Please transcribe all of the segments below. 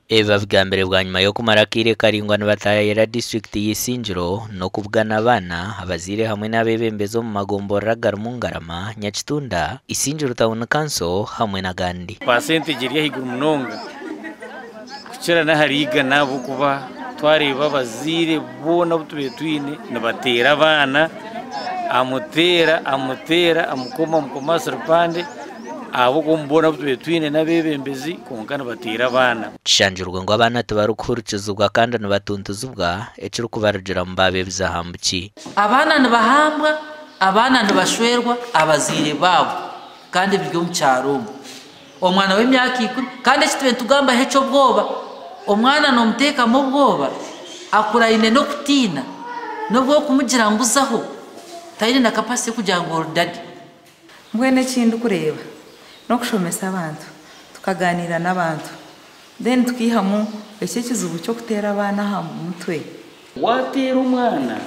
Ebi babigambire bwanyima y'okumara akaire karaingwa nibataayaayira disiturikiti y'Isingiro n'okubugana abaana, abazaire hamwe n'abeebembezi omu magomborora agarimu Ngarama, Nyakitunda, Isingiro Town Council hamwe n'agandi. Percentage eri ahaiguru munonga kukira n'ahari igana ahabw'okuba twareeba abazaire boona abu tubaire twine nibateera abaana, amuteera, amuteera, amukoma, amukoma aha siripande ahabw'okuba omu boona abu tubaire twine n'abeebembezi kwonka nibateera abaana. Kishangirwe ngu abaana tibarikuhurikizibwa kandi nibatuntuzibwa ekirikubarugiramu baaba ebizahambuki. Abaana nibahambwa, abaana nibashwerwa abazaire baabo kandi biri omu kyaro omu. Omwana w'emyaka ikumi kandi eki tube nitugambaho eky'obwoba, omwana noomuteekamu obwoba akura aine n'okutiina n'obu orikumugira ngu zaho taine na capacity y'okugira ngu ori daddy. Mbwenu eki ndikureeba n'okushomesa abantu, tukagaaniira n'abantu then tukaihamu eki ekizibu ky'okuteera abaana aha mutwe. Waateera omwana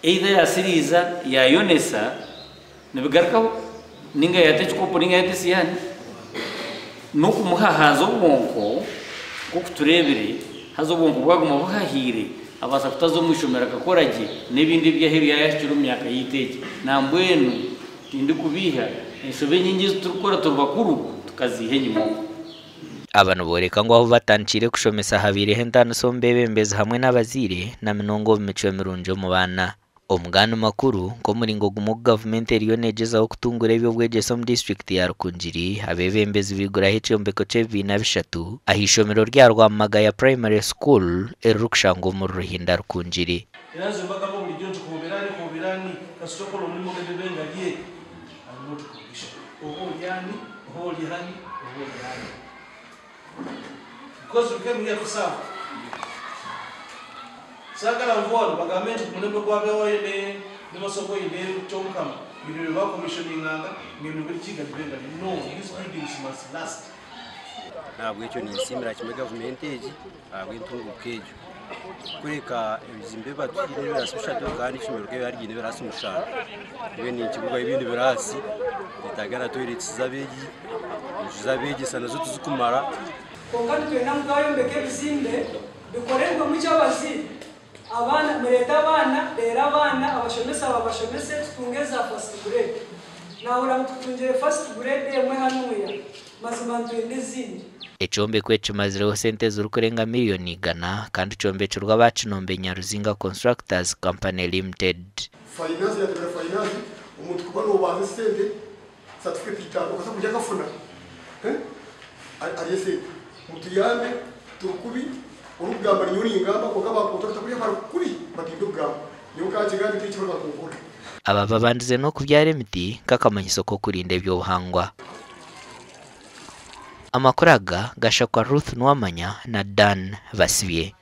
either yaasiriiza, yaayonesa, nibigarukaho ninga yaata ekikopo ninga yaata esihaani, n'okumuhahaza obwonko nk'oku tureebire, haza obwonko bwaguma buhahaire, abaasa kutaza omu ishomero akakora gye n'ebindi eby'aheeru yaaba yaahikire omu myaka yaitu egi. Nambwenu tindikubiiha, enshobe enyingi ezi turikukora turi bakuru tukaziiha enyima okwo. Aba nibooreka ngu ahu batandikiire kushomesa habaireho entaaniso omu beebembezi hamwe n'abazaire na munonga omu micwe mirungi omu baana. Omu gandi makuru, nk'omuringo gumwe ogu gavumenti eriyo neegyezaho kutungura eby'obwegyese omu disiturikiti ya Rukungiri, abeebembezi baiguraho ekyombeko ky'ebibiina bishatu aha ishomero rya Rwamagaya Primary School eririkushangwa omuri Ruhinda Rukungiri. Era nze mbagamba bulijjo nti k'obeere ani k'obeere ani kasita okola omulimu g'ebbe nga lye I'm not condition oba oli ani oba oli ani oba oli ani because we came here to serve. Saagala nve wano bagambe nti ku mulembe gwa Bewayo ne ne Masogoyi ne Kyomukama bino bye bakommissioninganga ng'emirimu girikiga gibe nga no these buildings must last. N'ahabw'ekyo ninsiimira kimwe gavumenti egi ahabw'entunguuka egyo. Kureka ebizimbe ebi batuhaire n'ebiraasi bishatu kandi eishomero rikaba riine ebiraasi mushanju. Mbwenu ninkibugwaho ebindi biraasi, ninyetaaga na toiletsi z'abeegi, enju z'abeegyesa nazo tizikumara. Kwonka nitwenda ngu twayombeka ebizimbe bikorerwemu gye abazaire, abaana mureete abaana, reero abaana abashomesa babashomese tutunge za first grade. Naahurira ngu tutungire first grade emwe hanuuya, mazima nitwenda ezindi. Ekyombeko eki kimazireho sente ezirikurenga miriyoni igana kandi kyombekirwe aba Kinombe Nyaruzinga Constructors Company Limited. Finance yatebera finance omuntu kuba nobanza esente certificate itano okasa kurya akafuna eh arye esente mutuyambe turi kubi orikugamba ninyowe ningamba kwonka ba contractor kuriya bari kubi batinde kugamba nyowe kankigambe tihaine ekibari kunkora. Aba babandize n'okubyara emiti nk'akamanyiso k'okurinda eby'obuhangwa. Amakuru aga gashakwa Ruth Nuwamanya na Dan Basibye.